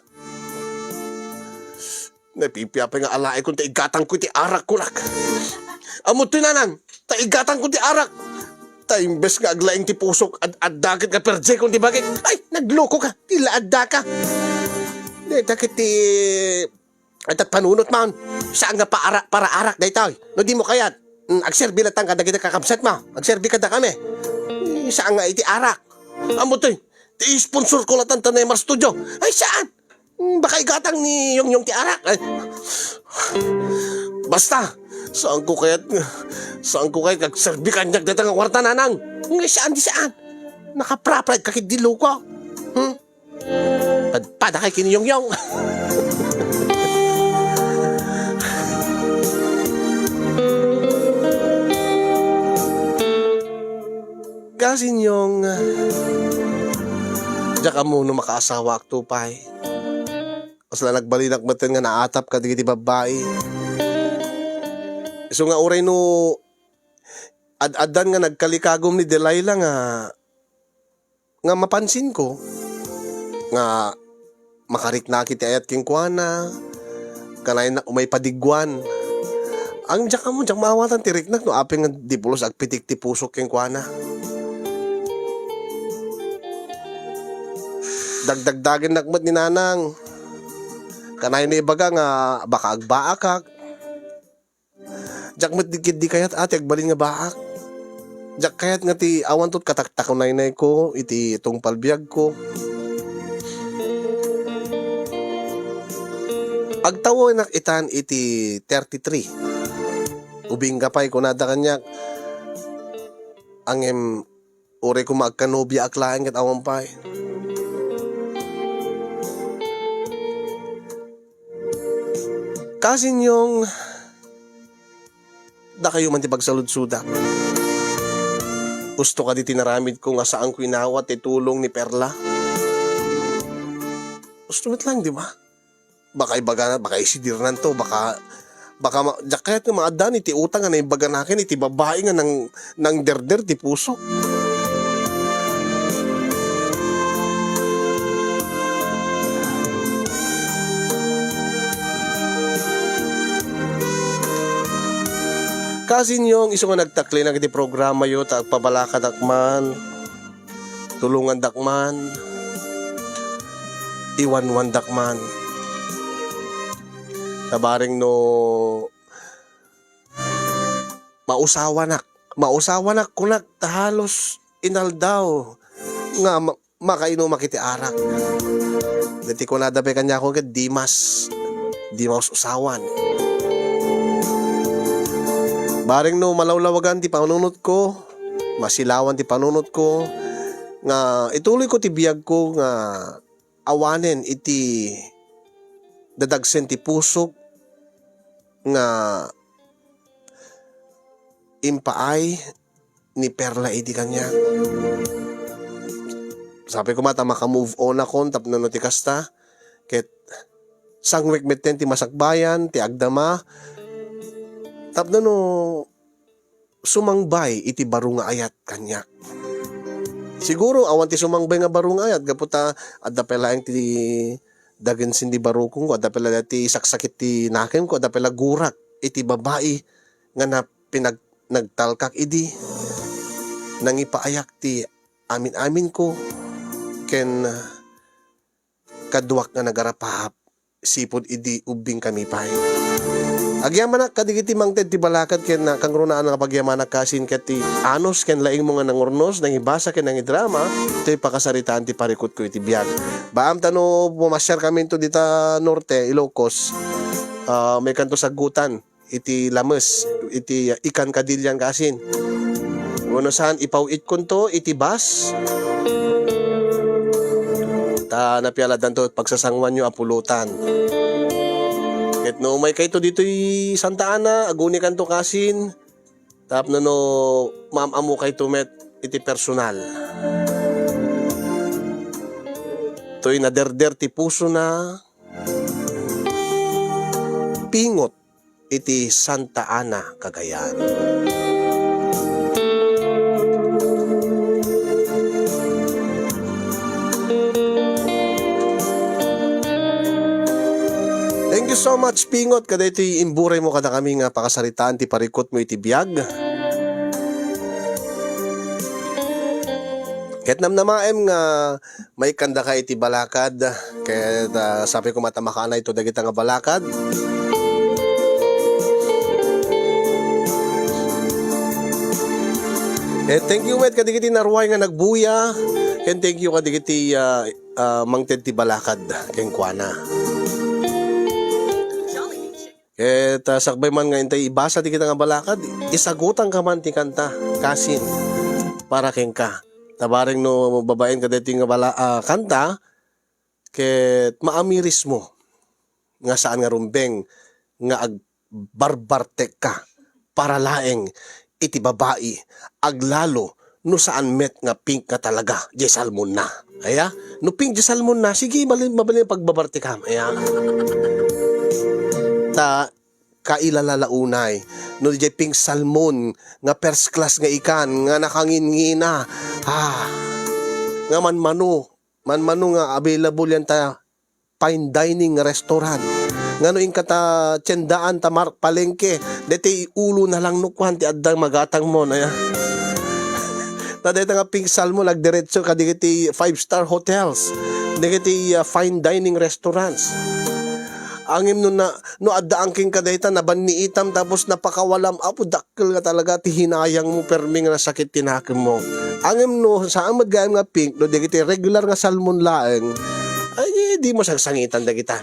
Napipiapay nga alaikon ta igatangko iti arak, kunak. Ammo toy, nanang, ta igatangko ti arak. Ta imbes nga aglaing ti pusok, ad-adda ket nga perdiekon ti bagik. Ay, nagluko ka. Ti la adda ka. Dayta ket ti, ay, ta panunot man. Saan nga paara-, paraarak daytoy? No di mo kayat, mm, agserbi latta kadagiti kakabsat mo. Agserbi kadakami. Eh, saan nga iti arak? Ammo toy, ti sponsor ko latta ta Neymar Studio. Ay, saan? Hmm, baka igatang ni Yongyong ti arak. Ay. Basta, saan ko kayat, saan ko kayat agserbi kaniak dayta nga kuarta, nanang? Nga saan ti saan? Nakaprapride ka ket di luko. Hmm? Padpada kay ken ni Yongyong. Kasinyong, diak ammo no makaasawaak to pay. Kasla nagbalinak metten nga naatap kadagiti babbai. Isu nga uray no ad-addan nga nagkalikagum ni Delilah nga, nga mapansinko nga makariknak iti ayat kenkuana, kanayon umay padigguan. Ang diak ammo, diak maawatan ti riknak no apay nga di pulos agpitik ti pusok kenkuana. Dagdagdagennak met ni nanang. Kanayon ibaga nga baka agbaakak. Diak met di, di kayat, a, ti agbalin nga baak. Diak kayat nga ti awan to kataktakunaynayko iti tungpal biagko. Agtawenak itan iti thirty-three. Ubingka pay, kunada kaniak, ngem uray koma agkanobiaak laeng ket awan pay. Kasinyong, dakayo man ti pagsaludsodak. Gusto kadi ti naramidko nga saanko inawat ti tulong ni Perla? Gusto met laeng, di ba? Baka ibagana, baka isidirnan to, baka, baka ma-, diak kayat nga maaddan iti utang nga naimbaganaken iti babbai nga nang-, nangderder ti puso. Kasinyong, isu nga nagtaklinak iti programayo ta agpabalakadak man. Tulongandak man, iwanwandak man. Ta bareng no mausawanak, mausawanak kunak ta halos inaldaw nga ma-, makainumak iti arak. Iti kunada pay kaniak ket Dimas, Dimas usawan. Bareng no malawlawagan ti panunotko, masilawan ti panunotko, nga ituloyko ti biagko nga awanen iti dadagsen ti pusok nga impaay ni Perla idi kaniak. Sapay koma ta maka-move on akon tapno no ti kasta, ket sangwek metten ti masakbayan, ti agdama, tapno no sumangbay iti baro nga ayat kaniak. Siguro, awan ti sumangbay nga baro nga ayat, gapu ta adda pay laeng ti dagensen ti barokon ko, adda pay la ti saksakit ti nakemko, adda pay la gurak iti babbai nga napinag-, nagtalkak idi. Nangipaayak ti amin-aminko ken kaduak nga nagarapaap sipud idi ubbingkami pay. Agyamanak kadagiti mangted ti balakad ken, ah, kangrunaan nga pagyamanak kasin ket ti anus ken laingmo nga nangurnos, nangibasa ken nangidrama toy pakasaritaan ti parikutko iti biag. Baam ta no pumasiarkaminto dita norte, Ilocos, ah, maikkanto saggutan iti lames, iti ikan kadilian kasin. Wenno saan, ipaw-itkonto iti bus. Ta napialaddanto pagsasanguanyo a pulutan. Ket no umaykayto ditoy Santa Ana, agunikanto kasin, tapno no maam-ammokayto met iti personal. Toy naderder ti pusona, pingot iti Santa Ana, Cagayan. Thank you So much, Pingot, kadaytoy imburay mo kadakami nga pakasaritaan ti parikut mo iti biag. Ket namnamaem nga maikkandaka iti balakad, ket, ah, sapay koma ta makaanayto dagita nga balakad. Eh, thank you met kadagiti naruay nga nagbuya, ken thank you kadagiti, ah, ah, mangted ti balakad kenkuana. Ket, ah, sakbay man nga intay ibasa ti kita nga balakad, isagutanka man ti kanta, kasin, para kenka. Ta bareng no babaen kadaytoy nga bala-, ah, kanta, ket maamirismo nga saan nga rumbeng nga agbarbartekka para laeng iti babai, aglalo no saan met nga pink nga talaga diay salmonna. Aya? No pink diay salmonna, sige, bali-, mabalin pagbabartekam. Aya? Ta, kailalala unay, no diay pink salmon nga first class nga ikan, nga nakanginngina, ah, nga manmano, manmano nga available yan ta fine dining restaurant. Ngano inka ta tiendaan ta mar-, palengke, deti ulo na lang no kuan ti adda magatang mo, na ya. Ta deta nga pink salmon, nagdiretso ka digiti five star hotels, digiti, ah, fine dining restaurants. Angem no na, no adda angking ka dayta, nabanniitam tapos napakawalam, apo, dakkel nga talaga ti hinayang mo, permi nga nasakit ti nakem mo. Angem no saan met gayam nga pink, no dagiti regular nga salmon laeng, ay, di mo sagsangitan dagita.